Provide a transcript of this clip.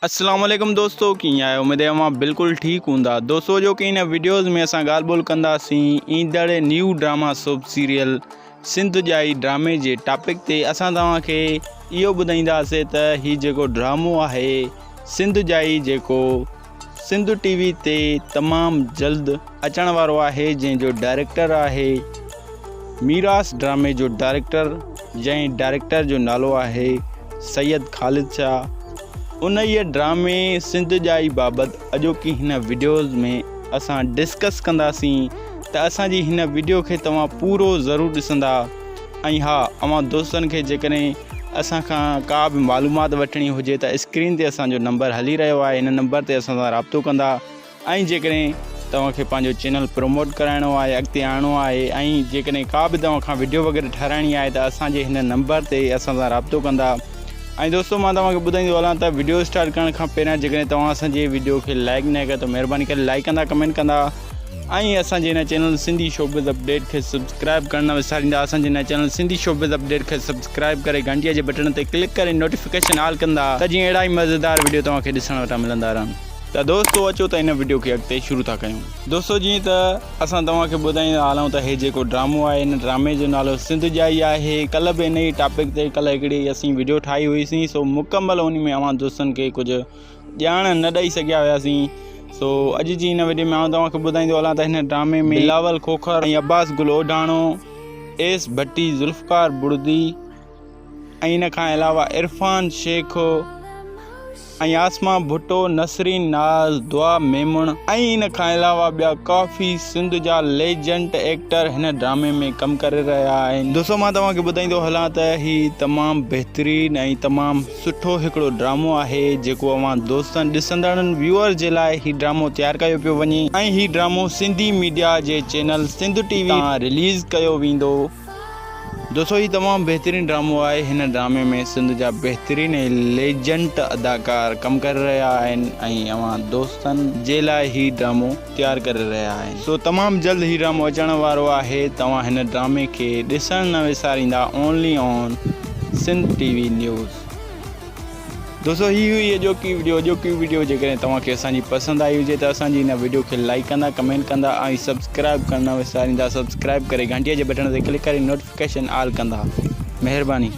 اسلام عليڪم دوستو ڪيئن آهيو اميد آهي اوهان بلڪل ٺيڪ هوندا دوستو جو ڪي هن وڊيوز ۾ اسان ڳالهه ٻولهه ڪنداسين ايندڙ نيو ڊراما سوپ سيريل سنڌ ڄائي ڊرامي جي ٽاپڪ تي اسان توهان کي اهو ٻڌائينداسين ته هي جيڪو ڊرامو آهي سنڌ ڄائي جيڪو سنڌ ٽي وي تي تمام جلد اچڻ وارو آهي جنهن جو ڊائريڪٽر آهي ميراث ڊرامي جو ڊائريڪٽر جنهن ڊائريڪٽر جو نالو آهي سيد خالد شاهه انهيء ڊرامي سنڌ ڄائي بابت اڄوڪي هن وڊيوز ۾ اسان ڊسڪس ڪنداسين ته اسان جي هن وڊيو کي توهان پورو ضرور ڏسندا ۽ ها اوهان دوستن کي جيڪڏهن اسان کان ڪا به معلومات وٺڻي هجي ته اسڪرين تي اسان جو نمبر هلي رهيو آهي هن نمبر تي اسان سان رابطو ڪندا ۽ جيڪڏهن توهان کي پنهنجو چينل پروموٽ ڪرائڻو آهي اڳتي آڻڻو آهي ۽ جيڪڏهن ڪا به توهان کان وڊيو وغيره ٺهرائڻي آهي ته اسان جي هن نمبر تي اسان سان رابطو ڪندا ۽ دوستو مان توهان کي ٻڌائيندو هلان ته وڊيو اسٽارٽ ڪرڻ کان پهريان جيڪڏهن توهان اسان جي وڊيو کي لائڪ نه ڪيو ته مهرباني ڪري لائڪ ڪندا ڪمينٽ ڪندا ۽ اسان جي هن چينل سنڌي شوبز اپڊيٽ کي سبسڪرائب ڪرڻ نه وساريندا اسان جي هن چينل سنڌي شوبز اپڊيٽ کي سبسڪرائب ڪري گهنٽي جي بٽڻ تي ڪلڪ ڪري نوٽيفڪيشن آل ڪندا ته جيئن اهڙا ئي مزيدار وڊيو توهان کي ڏسڻ وٽان ملندا رهن ته دوستو اچو ته هن وڊيو کي اڳتي شروع ٿا ڪيون. دوستو جيئن ته اسان توهان کي ٻڌائيندا هلون ته هي جيڪو ڊرامو آهي هن ڊرامي جو نالو سنڌ ڄائي آهي ڪلهه به ان ئي ٽاپڪ تي ڪلهه هڪڙي اسين وڊيو ٺاهي هئي سين سو مڪمل ان ۾ اوهان دوستن کي ڪجهه ڄاڻ نه ڏئي سگهيا هياسين سو اڄ جي هن وڊيو ۾ آئون توهان کي ٻڌائيندو هلان ته هن ڊرامي ۾ بلاول کوکر ۽ عباس گل اوڍاڻو ايس ڀٽي ذوالفقار بڙدي ۽ ان کان علاوه عرفان شيخ ۽ عاصمه ڀٽو، نسرين ناز، دعا ميمڻ ۽ ان کان علاوه ٻيا ڪافي سنڌ جا ليجنڊ ايڪٽر هن ڊرامي ۾ ڪم ڪري رهيا آهن. دوستو مان توهان کي ٻڌائيندو هلان ته هي تمام بهترين ۽ تمام سٺو هڪڙو ڊرامو آهي جيڪو اوهان دوستن ڏسندڙن ويوئرز جي لاء هي ڊرامو تيار ڪيو پيو وڃي ۽ هي ڊرامو سنڌي ميڊيا جي چينل سنڌ ٽي وي تان رليز ڪيو ويندو. دوستو هي تمام بهترين ڊرامو آهي هن ڊرامي ۾ سنڌ جا بهترين ۽ ليجنٽ اداڪار ڪم ڪري رهيا آهن ۽ اوهان دوستن جي لاء هي ڊرامو تيار ڪري رهيا آهن سو تمام جلد هي ڊرامو اچڻ وارو آهي توهان هن ڊرامي کي ڏسڻ نه وساريندا only on Sindh T V news. دوستو هي هئي اڄوڪي وڊيو اڄوڪي وڊيو جيڪڏهن توهان کي اسان جي پسند آئي هجي ته اسان جي هن وڊيو کي لائيڪ ڪندا ڪمينٽ ڪندا ۽ سبسڪرائب ڪرڻ نه وساريندا سبسڪرائب ڪري گهنٽي جي بٽڻ تي ڪلڪ ڪري نوٽيفڪيشن آل ڪندا مهرباني.